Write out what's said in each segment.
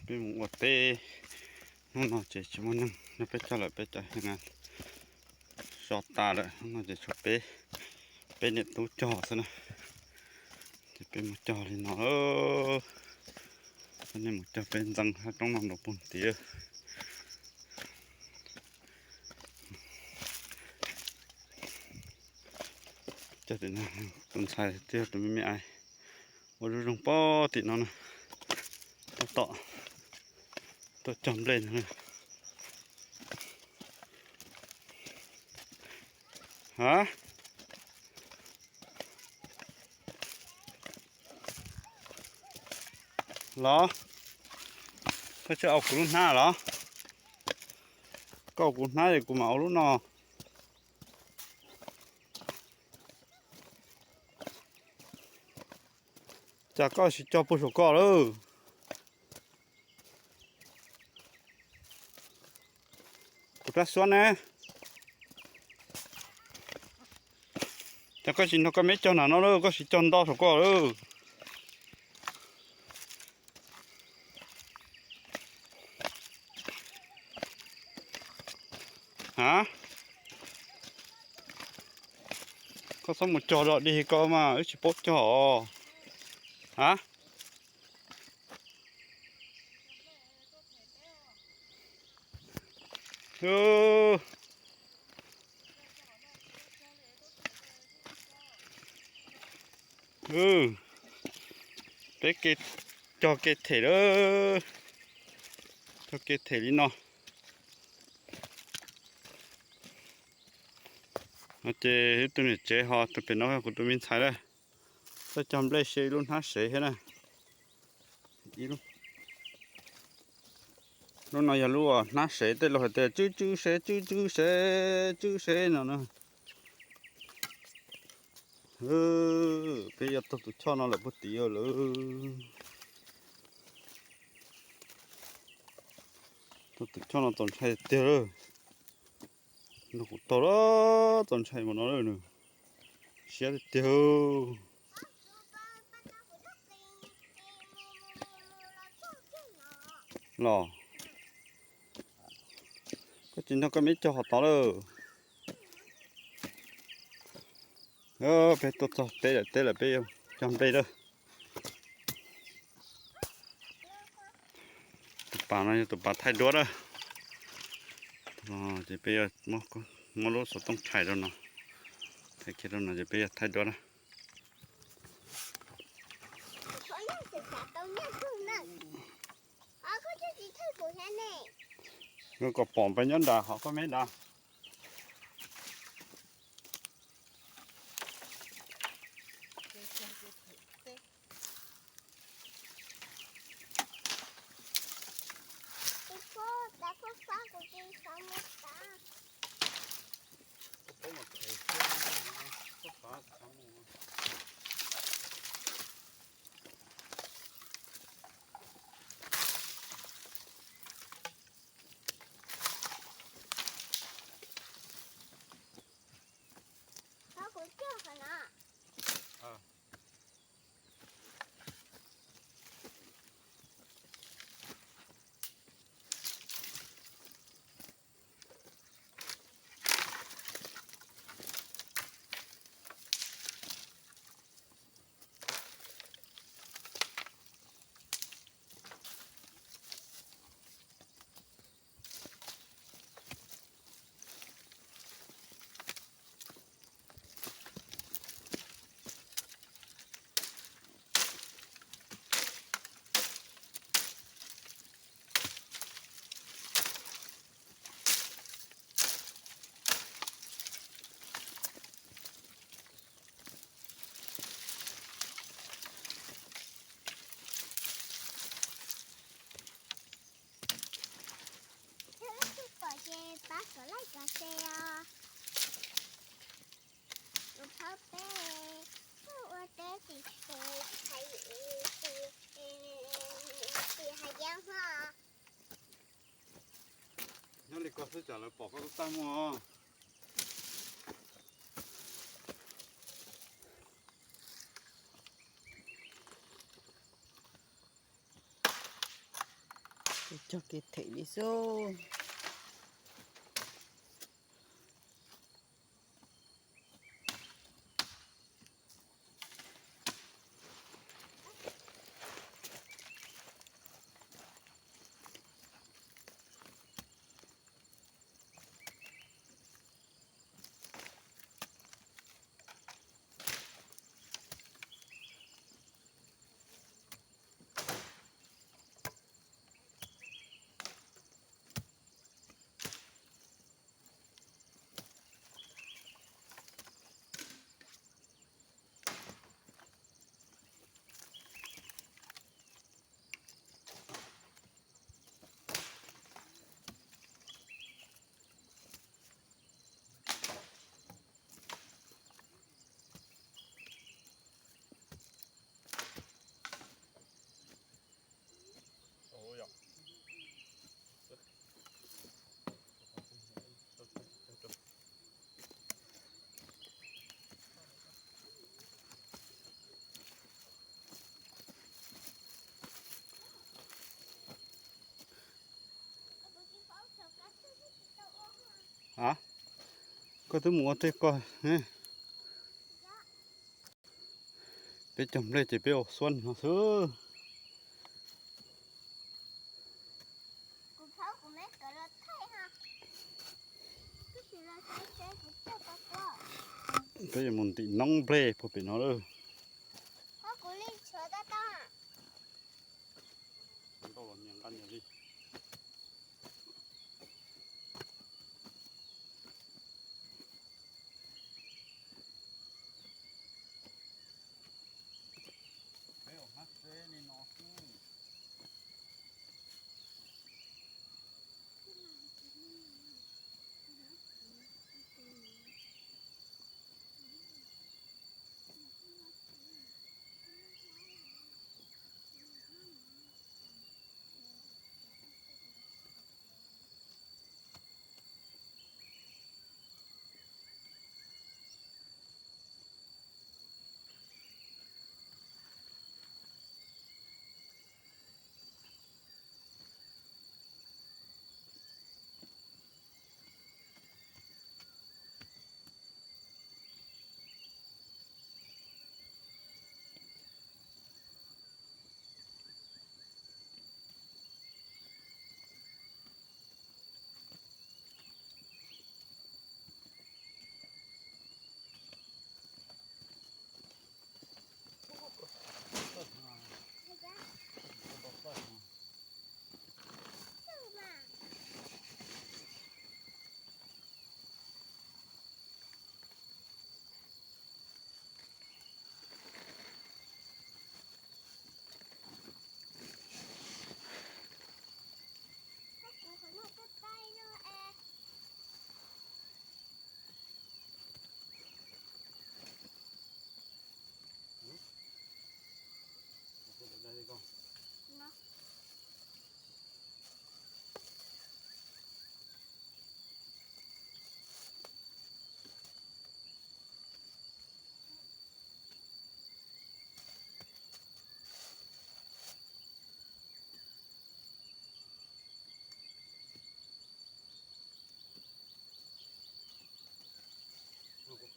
Peb mus ua teb, hnub no ces tsis muaj neeg, no peb cog lawm peb cov hev na so tas lawm, hnub no ces tshuav peb, peb niam tub cog xwb na. Ces peb mus cog li no, peb mus cog peb ntxeev hab roob no nrov puag tid. Cog tim no, tus ntxhais thiab tus me me ais ua zoo zoo pog tim no na, tab tom tuaj cog nplej no na. Ha? Los, koj tsis au kuv lub hnab los? Koj au kuv hnab es kuv mam au lub no. Cas koj tsis cog puag saum koj lawm? Kuv plab xuab ne. Cas koj tsis nrog koj me cog nram no lawm, koj tsis cog nto saum koj lawm. Ha? Koj txhob mus cog dog dig koj mas wb tsis paub cog os. Ha? Peb ke, cog ke them lawm, cog ke them li no. No ces ib tug niam tsev ho tus pem no kuv tus me ntxhais lawm, tuaj cog nplej seb ib lub hnab sev thiab na. Lub no yog lub hnab sev, tej laus hais tias tswb tswb sev, tswb tswb sev, tswb sev no na. Peb yuav taug tus choj no lawm puag tid lawm. Taug tus choj no txaus ntshai tiag lawm. Nrog kuv taug lawm, txaus ntshai mas no lawm nws siab tiag tiag. Los, koj tsis nrog koj me cog qhov tod lawm. Peb tuaj txog teb lawm, teb lawm peb yuav cog nplej lawm. Tus pas no yog tus pas thaij duab na. Ces peb yuav muab lub xov tooj thaij rau no, thaij kiag rau no ces peb yuav thaij duab na. Kom pom peb nyob nrad, ho koj me nrad. Yog leej twg pom ces pab subscribe cov se os. Tus phauj peb tuaj ua teb tim, tim hav yab hos. Nyob li ko xwb tsam lawv pom koj lub tag muag. Cog kev them li xwb. A, koj twb mus ua tej koj. Peb cog nplej ces peb ua xuab no xwb. Peb yuav mus ntim noob nplej puag pem no lawm.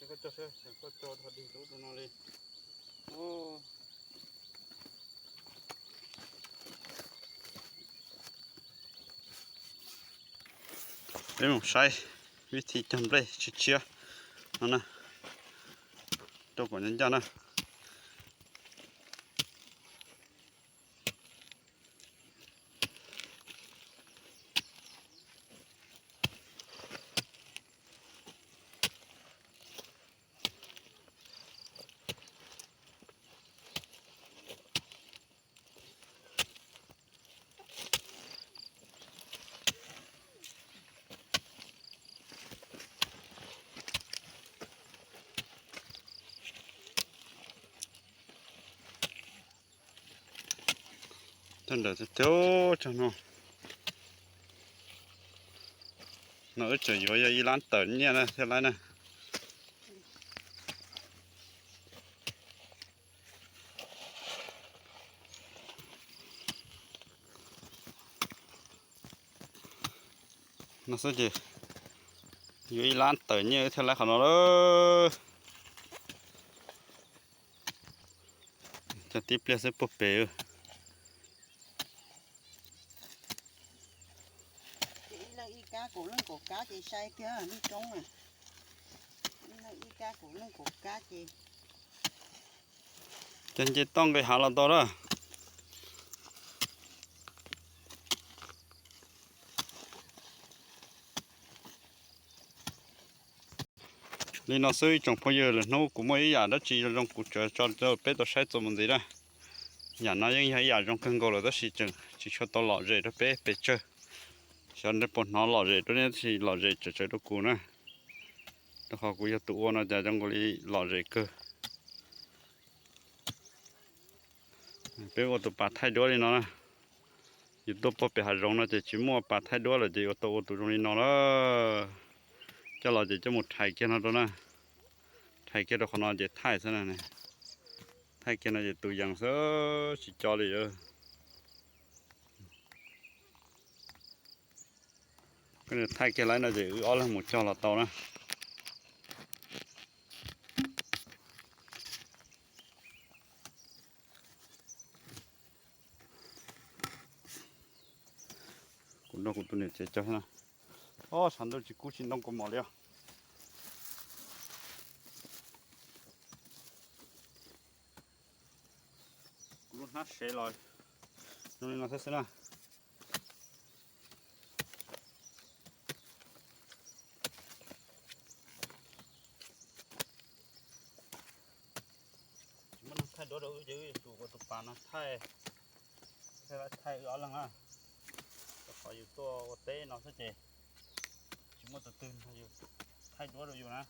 Koj tso seb, koj tso dog dig lub no li. Peb mus saib vib thi cog nplej tshiab tshiab no na, rau kom ncaj ncaj na. Tag ntawm tog no, no wb tseem yuav yog ib lab tawm nyiaj na thiab lawm na. No xwb ces yuav ib lab tawm nyiaj thiaj laib qhov no lawm. Cog tib pliag xwb puag pem. Ib leeg ib kab, kaum leej kaum kab ces sai kiag lub roob na. Ib leeg ib kab, kaum leej kaum kab ces. Cog nce toj nqis hav los tau lawm. Li no xwb ib tsoom phooj ywg, lwm hnub kuv muaj ib yam dab tsi zoo zoo kuv tso rau peb tau saib txuas mus ntxiv na. Yam no yeej yog ib yam zoo kawg nkaus lawm tab sis tseem tsis tshua tau lom zem rau peb pes tsawg. Xyov nej puas hnov lom zem rau nej tab sis lom zem tsawv tsawv rau kuv na. Rau qhov kuv yog tus ua no cas zoo nkaus li lom zem kawg. Peb ua tus pas thaij duab li no na. Yus tuaj puag pem hav zoov no ces tsis muaj pas thaij duab lawm ces yuav tau ua tus zoo li no lawm. Coj los ces coj mus rhais kiag no rau na. Rhais kiag rau qhov no ces thaij xwb na. Thaij kiag no ces tus yees xwb tsis co li. Koj thaij kiag laib no ces wb ob leeg mus cog los tau na. Kuv nrog kuv tus niam tsev cog na. Ob, tshav ntuj tsis kub tsis ntoo kua mom li os. Kuv lub hnab sev los zoo li no thiab xwb na. Tsis muaj neeg thaij duab rau wb ces wb yuav tsum ua tus pas no thaij, thaij wb ob leeg na. Rau qhov yus tuaj ua teb no xwb ces tsis muaj tus twg nrog yus thaij duab rau yus na.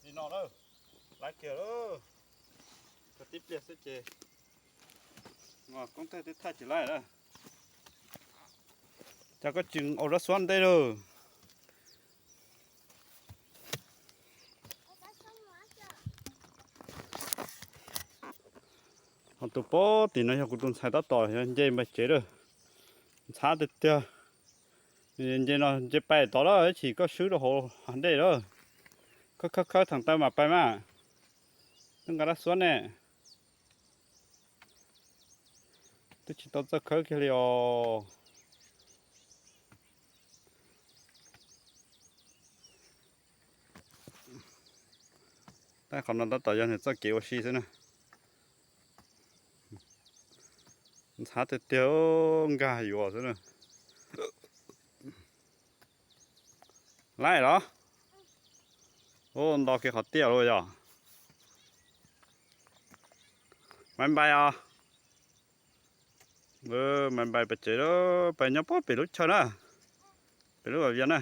Li no lawm, laib kiag lawm. Tib pliag xwb ces koob thaij twb thaij tsis laib lawm. Cas koj tsis ua rab xuab ntej lawm? Ho tus pem tim no yog kuv tus ntxhais tab tom yog nce npaj tsev lawm. Ntxhab tiag tiag. Nce no nce pais tod lawm ib chim koj swb rau hauv hav dej lawm. Khawb khawb khawb theem taw mam pais mas. Twb nqa rab xuab ne. Twb tsis tau txawj khawb kiag li os. Tab qhov no tab tom yog nws txoj kev ua si xwb na. Ntxhab tiag tiag, nkag yuav xwb na. Laib los? Ua nto kiag qhov tiaj los yog. Mas npais os. Mas npais pais tsev lawm, pais nyob puag pem lub chaw na. Pem lub Vam Vias na.